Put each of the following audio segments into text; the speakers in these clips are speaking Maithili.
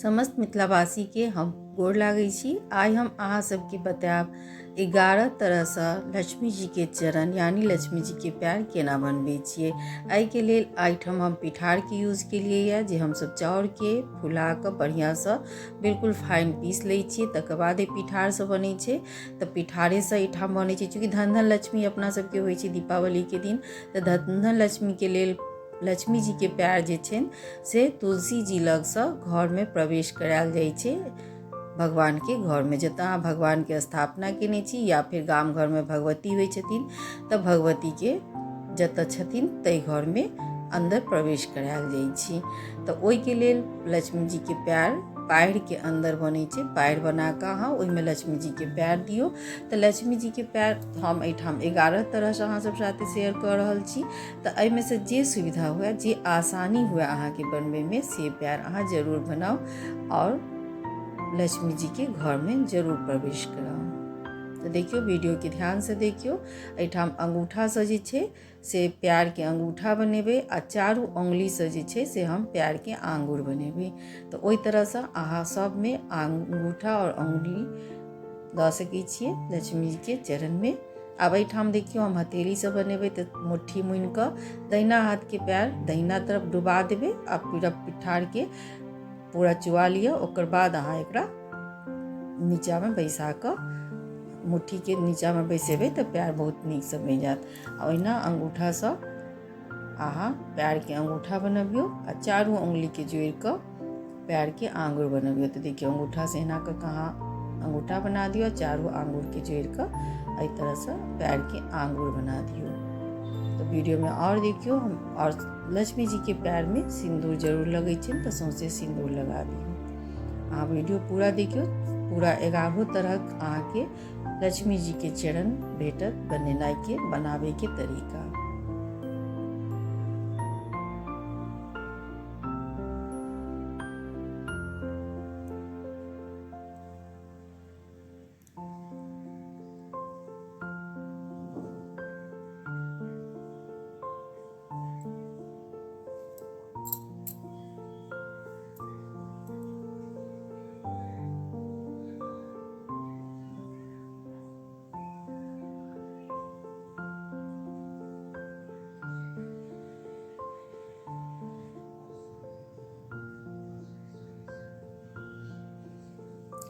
समस्त मिथिलावासीके हम गोर लागै छी। आइ हम अहाँ सबके बतायब 11 तरहसँ लक्ष्मी जीके चरण यानी लक्ष्मी जीके पैर केना बनबै छियै। एहिके लेल एहिठाम हम पिठारके यूज केलियै यऽ, जे हमसब चाउरके फुला कऽ बढ़िआँसँ बिल्कुल फाइन पीस लै छियै, तकर बाद एहि पिठारसँ बनै छै। तऽ पिठारेसँ एहिठाम बनै छै। चूँकि धन धन लक्ष्मी अपना सबके होइ छै दीपावलीके दिन, तऽ धन धन लक्ष्मीके लेल लक्ष्मी जीके पैर जे छनि से तुलसी जी लगसँ घरमे प्रवेश करायल जाइ छै। भगवानके घरमे जतऽ अहाँ भगवानके स्थापना केने छी या फेर गाम घरमे भगवती होइ छथिन तऽ भगवतीके जतऽ छथिन ताहि घरमे अन्दर प्रवेश करायल जाइ छै। तऽ ओहिके लेल लक्ष्मी जीके पैर पाएरके अन्दर बनै छै। पाएर बना कऽ अहाँ ओहिमे लक्ष्मी जीके पैर दियौ। तऽ लक्ष्मी जीके पैर हम एहिठाम 11 तरहसँ अहाँ सब साथे शेयर कऽ रहल छी। तऽ एहिमे से जे सुविधा हुए, जे आसानी हुए अहाँके बनबैमे, से पैर अहाँ जरूर बनाउ आओर लक्ष्मी जीके घरमे जरूर प्रवेश कराउ। तऽ देखियौ, वीडियोके ध्यानसँ देखियौ। एहिठाम अङ्गूठासँ जे छै से प्यारके अङ्गूठा बनेबै आ चारू अङ्गुलीसँ जे छै से हम प्यारके आङ्गुर बनेबै। तऽ ओहि तरहसँ अहाँ सभमे अङ्गूठा आओर अङ्गुली दऽ सकै छियै लक्ष्मीजीके चरणमे। आब एहिठाम देखियौ, हम हथेलीसँ बनेबै। तऽ मुट्ठी मुनि कऽ दहिना हाथके पैर दहिना तरफ डुबा देबै आ पूरा पिठारके पूरा चुआ लिअ। ओकर बाद अहाँ एकरा नीचाँमे बैसा कऽ मुट्ठीके नीचाँमे बैसेबै तऽ पैर बहुत नीकसँ बनि जायत। आ ओहिना अङ्गूठासँ अहाँ पैरके अङ्गूठा बनबियौ आ चारू अङ्गुलीके जोड़ि कऽ पैरके आङ्गुर बनबियौ। तऽ देखियौ, अङ्गूठासँ एना कऽ कऽ अहाँ अङ्गूठा बना दियौ, चारू आङ्गुरके जोड़ि कऽ एहि तरहसँ पैरके आङ्गुर बना दियौ। तऽ वीडियोमे आओर देखियौ हम। आओर लक्ष्मी जीके पैरमे सिन्दूर जरूर लगै छनि, तऽ सौँसे सिन्दूर लगा दियौ। अहाँ वीडियो पूरा देखियौ, पूरा 11 तरहक अहाँके लक्ष्मी जीके चरण भेटत बनेनाइके बनाबैके तरीका।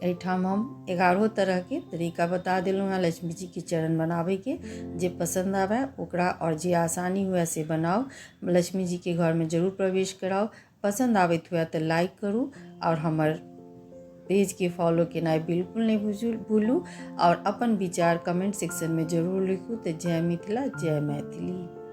एहिठाम हम 11 तरहके तरीका बता देलहुँ हेँ लक्ष्मी जीके चरण बनाबैके। जे पसन्द आबय ओकरा आओर जे आसानी हुए से बनाउ, लक्ष्मी जीके घरमे जरूर प्रवेश कराउ। पसन्द आबैत हुए तऽ लाइक करू आओर हमर पेजके फॉलो केनाइ बिल्कुल नहि भूलू आओर अपन विचार कमेंट सेक्शनमे जरूर लिखू। तऽ जय मिथिला, जय मैथिली।